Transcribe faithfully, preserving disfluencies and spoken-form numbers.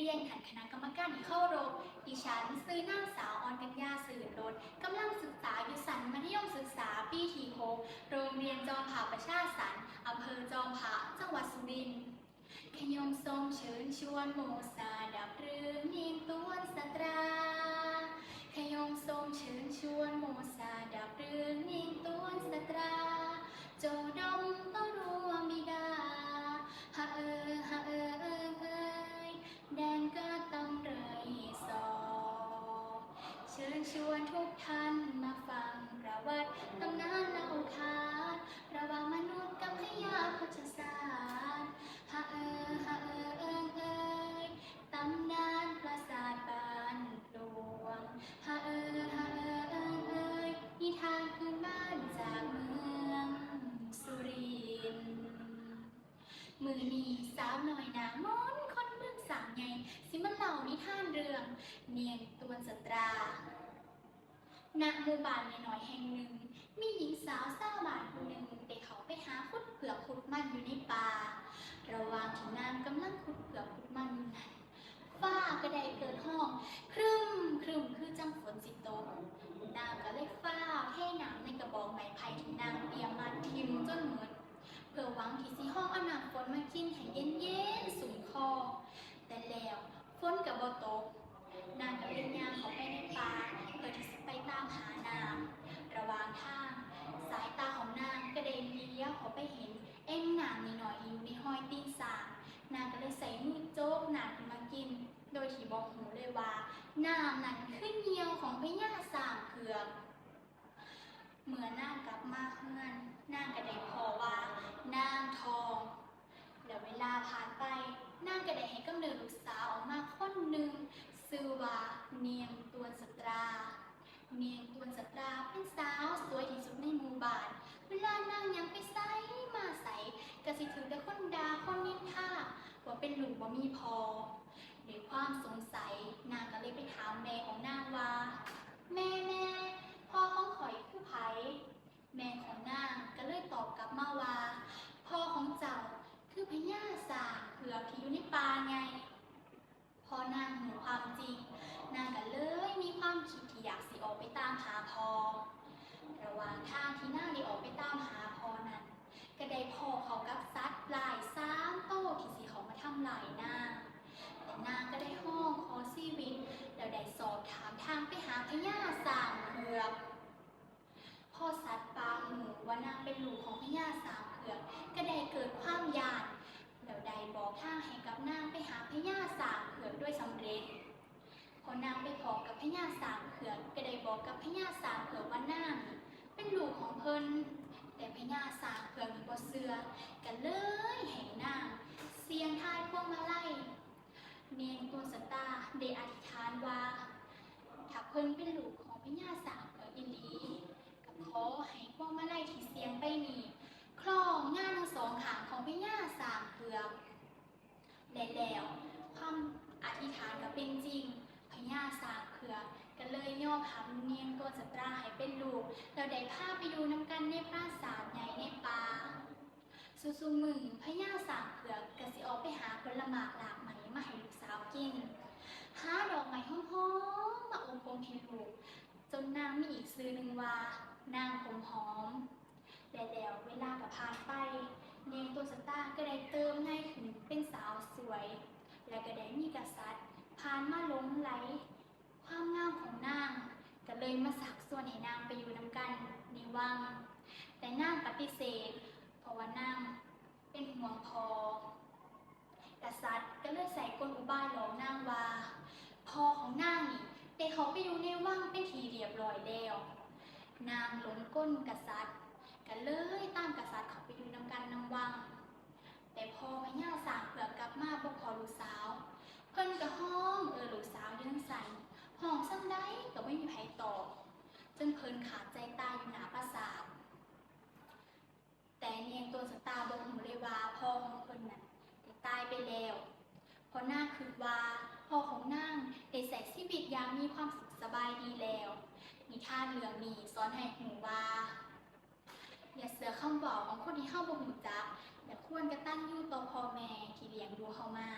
เรียนท่านคณะกรรมการที่เคารพ ดิฉันชื่อนางสาวออนกัญญา ซื่นลด กำลังศึกษาอยู่ชั้นมัธยมศึกษาปีที่หก โรงเรียนจอมพระประชาสรรค์ อำเภอจอมพระ จังหวัดสุรินทร์ ขยมส่งเชิญชวนหมู่สาดับเรืองเนียงตวนสตรา ขยมส่งเชิญชวนหมู่สาดับเรืองเนียงตวนสตรา โจดมตรัวมิดา ฮะเออ ฮะเออ เอิงเอย แดนกาตำเรยสอ เชิญชวนทุกท่านมาฟังประวัติตำนานเล่าขาน ระหว่างมนุษย์กับพญาโคชสาร ฮะเออ ฮะเออ เอิงเอย ตำนานปราสาทบ้านหลวง ฮะเออ ฮะเออ เอิงเอย นิทานพื้นบ้านจากเมืองสุรินทร์ มื้อนี้สาวน้อยหน้ามนต์คนเมืองสร้างใหญ่ สิมาเล่านิทานเรื่องเนียงตวนสตรา ณ หมู่บ้านน้อยๆแห่งหนึ่ง มีหญิงสาวชาวบ้านผู้หนึ่งได้เข้าไปหาขุดเผือกขุดมันอยู่ในป่า ระหว่างที่นางกำลังขุดเผือกขุดมันอยู่นั้น ฟ้าก็ได้เกิดฮ้องครึ้มครึ้มคือจั่งฝนสิตก นางก็เลยฟ้าวเทน้ำในกระบอกไม้ไผ่ที่นางเตรียมมาถิ่มจนหมด เพื่อหวังที่สิฮ้องเอาน้ำฝนมากินให้เย็นๆชุ่มคอ แต่แล้วฝนก็บ่ตก นางก็เลยย่างเข้าไปในป่าเพื่อที่สิไปตามหาน้ำ ระหว่างทาง สายตาของนางก็ได้เหลียวเข้าไปเห็นแอ่งน้ำน้อยๆที่อยู่ในฮอยตีนช้าง นางก็เลยใช้มือโจกน้ำขึ้นมากิน โดยที่บ่ฮู้เลยว่าน้ำนั้นคือเยี่ยวของพญาช้างเผือก เมื่อนางกลับมาเฮือน นางก็ได้พ้อว่านางท้อง แล้วเวลาผ่านไป นางก็ได้ให้กำเนิดลูกสาวออกมาคนหนึ่ง ชื่อว่าเนียงตวนสตรา เนียงตวนสตราเป็นสาวสวยที่สุดในหมู่บ้าน เวลานางย่างไปไสมาไส ก็สิถืกแต่คนด่าคนนินทาว่าเป็นลูกบ่มีพ่อ ด้วยความสงสัย นางก็เลยไปถามแม่ของนางว่า แม่ แม่ พ่อของข้อยคือไผ แม่ของนางก็เลยตอบกลับมาว่า พ่อของเจ้าคือพญาช้างเผือกที่อยู่ในป่าไง พอนางรู้ความจริง นางก็เลยมีความคิดที่อยากสิออกไปตามหาพ่อ ระหว่างทางที่นางได้ออกไปตามหาพ่อนั้น ก็ได้พ้อเข้ากับสัตว์ร้ายสามโตที่สิเข้ามาทำร้ายนาง แต่นางก็ได้ฮ้องขอชีวิต แล้วได้สอบถามทางไปหาพญาช้างเผือก พอสัตว์ป่าฮู้ว่านางเป็นลูกของพญาช้างเผือก ก็ได้เกิดความย้าน แล้วได้บอกทางให้กับนางไปหาพญาช้างเผือกโดยสำเร็จ พอนางไปพ้อกับพญาช้างเผือก ก็ได้บอกกับพญาช้างเผือกว่านางเป็นลูกของเพิ่น แต่พญาช้างเผือกนี่บ่เชื่อ ก็เลยให้นางเสี่ยงทายพวงมาลัย เนียงตวนสตราได้อธิษฐานว่า ถ้าเพิ่นเป็นลูกของพญาช้างเผือกอีหลี ก็ขอให้พวงมาลัยที่เสี่ยงไปนี้คล้องงาทั้งสองข้างของพญาช้างเผือก และแล้วความอธิษฐานก็เป็นจริง พญาช้างเผือกก็เลยยอมรับเนียงตวนสตราให้เป็นลูก แล้วได้พาไปอยู่นำกันในปราสาทใหญ่ในป่า ซุๆมื้อพญาช้างเผือกก็สิออกไปหาผลหมากหลากไม้มาให้ลูกสาวกิน หาดอกไม้หอมๆมาอบผมให้ลูก จนนางมีอีกชื่อหนึ่งว่านางผมหอม และแล้วเวลาก็ผ่านไป เนียงตวนสตราก็ได้เติบใหญ่ขึ้นเป็นสาวสวย และก็ได้มีกษัตริย์ผ่านมาหลงใหลความงามของนาง ก็เลยมาชักชวนให้นางไปอยู่นำกันในวัง แต่นางปฏิเสธ เพราะว่านางเป็นห่วงพ่อ กษัตริย์ก็เลยใช้กลอุบายหลอกนางว่า พ่อของนางนี่ได้เข้าไปอยู่ในวังเป็นที่เรียบร้อยแล้ว นางหลงกลกษัตริย์ ก็เลยตามกษัตริย์เข้าไปอยู่นำกันนำวัง แต่พอพญาช้างเผือกกลับมาบ่พ้อลูกสาว เพิ่นก็ฮ้องเอิ้นลูกสาวอยู่จั่งซั้น ฮ้องส่ำใดก็บ่มีไผตอบ จนเพิ่นขาดใจตายอยู่หน้าปราสาท แต่เนียงตวนสตราบ่ฮู้เลยว่าพ่อของเพิ่นนั้นได้ตายไปแล้ว เพราะนางคิดว่าพ่อของนางได้ใช้ชีวิตอย่างมีความสุขสบายดีแล้ว นิทานเรื่องนี้สอนให้รู้ว่า อย่าเชื่อคำเว้าของคนที่เฮาบ่รู้จัก และควรกตัญญูต่อพ่อแม่ที่เลี้ยงดูเฮามา